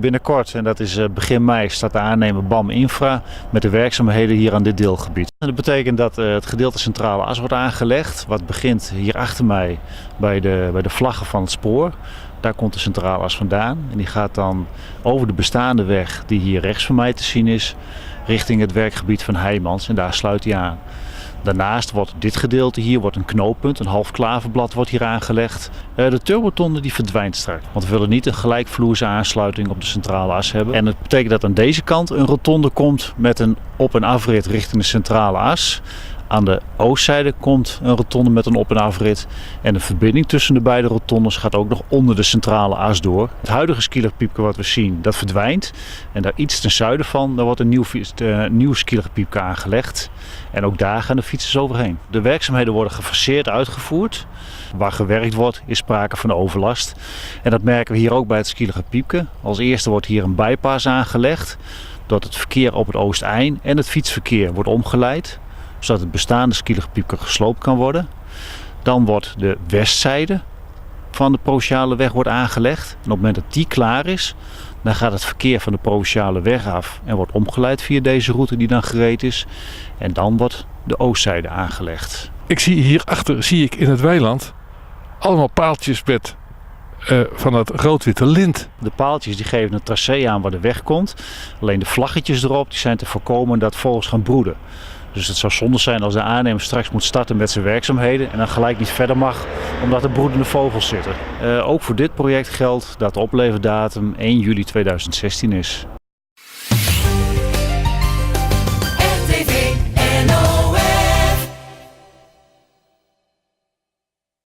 Binnenkort, en dat is begin mei, start de aannemer BAM Infra met de werkzaamheden hier aan dit deelgebied. En dat betekent dat het gedeelte Centrale As wordt aangelegd, wat begint hier achter mij bij de vlaggen van het spoor. Daar komt de Centrale As vandaan en die gaat dan over de bestaande weg die hier rechts van mij te zien is, richting het werkgebied van Heijmans en daar sluit hij aan. Daarnaast wordt dit gedeelte hier wordt een knooppunt, een half klaverblad wordt hier aangelegd. De turbotonde die verdwijnt straks, want we willen niet een gelijkvloerse aansluiting op de centrale as hebben. En dat betekent dat aan deze kant een rotonde komt met een op- en afrit richting de centrale as. Aan de oostzijde komt een rotonde met een op- en afrit. En de verbinding tussen de beide rotondes gaat ook nog onder de centrale as door. Het huidige Skielerpiepke wat we zien, dat verdwijnt. En daar iets ten zuiden van, daar wordt een nieuw Skielerpiepke aangelegd. En ook daar gaan de fietsers overheen. De werkzaamheden worden gefaseerd uitgevoerd. Waar gewerkt wordt, is sprake van overlast. En dat merken we hier ook bij het Skielerpiepke. Als eerste wordt hier een bypass aangelegd. Dat het verkeer op het Oosteind en het fietsverkeer wordt omgeleid. Zodat het bestaande Skielerpiepke gesloopt kan worden. Dan wordt de westzijde van de provinciale weg wordt aangelegd. En op het moment dat die klaar is, dan gaat het verkeer van de provinciale weg af en wordt omgeleid via deze route die dan gereed is. En dan wordt de oostzijde aangelegd. Ik zie hierachter, zie ik in het weiland, allemaal paaltjes met van dat rood-witte lint. De paaltjes die geven het tracé aan waar de weg komt. Alleen de vlaggetjes erop die zijn te voorkomen dat vogels gaan broeden. Dus het zou zonde zijn als de aannemer straks moet starten met zijn werkzaamheden en dan gelijk niet verder mag omdat er broedende vogels zitten. Ook voor dit project geldt dat de opleverdatum 1 juli 2016 is.